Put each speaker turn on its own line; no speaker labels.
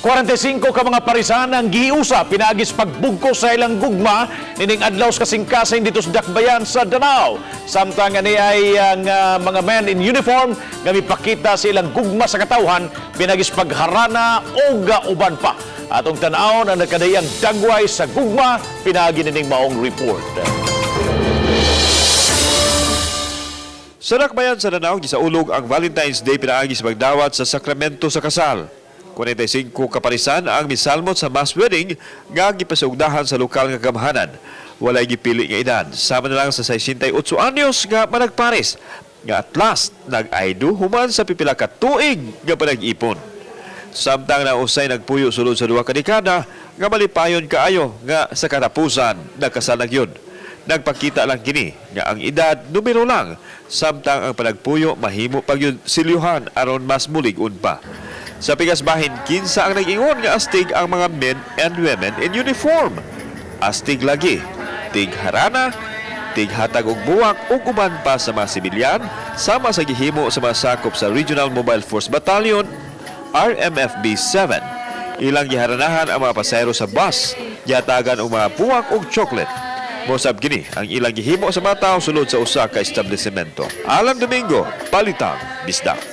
45 ka mga parisan ang giusa pinaagi sa pagbugkos sa ilang gugma nining adlaw sa kasing-kasing dito sa Dakbayan sa Danao. Samtang ani ay ang mga men in uniform nga mipakita sa ilang gugma sa katawhan pinaagi sa pagharana o uban pa. Atong tan-awon ang nagkadaiyang dagway sa gugma pinaagi nining maong report.
Sa Dakbayan sa Danao, gisaulog ang Valentine's Day pinaagi sa pagdawat sa sakramento sa kasal. 45 kaparisan ang misalmot sa mass wedding nga gipasugdahan sa lokal nga gamhanan. Walay gipili nga edad, sama na lang sa 68 anyos nga managpares nga at last nag-I do human sa pipila ka tuig nga panag-ipon. Samtang nausay nagpuyo sulod sa 2 ka dekada nga malipayon kaayo nga sa katapusan nagkasal na gyud. Nagpakita lang kini nga ang edad numero lang, samtang ang panagpuyo mahimo pa gyud silyuhan aron mas mulig-on pa. Sa pikas bahin, kinsa ang nag-ingon nga astig ang mga men and women in uniform? Astig lagi, tig harana, tig hatag og buwak ug uban pa sa mga sibilyan, sama sa gihimo sa mga sakop sa Regional Mobile Force Battalion RMFB 7. Ilang giharanahan ang mga pasahero sa bus, gihatagan og mga buwak ug chocolate. Mosab kini ang ilang gihimo sa mga tawo sulod sa usa ka establishmento. Alan Domingo, Balitang Bisdak.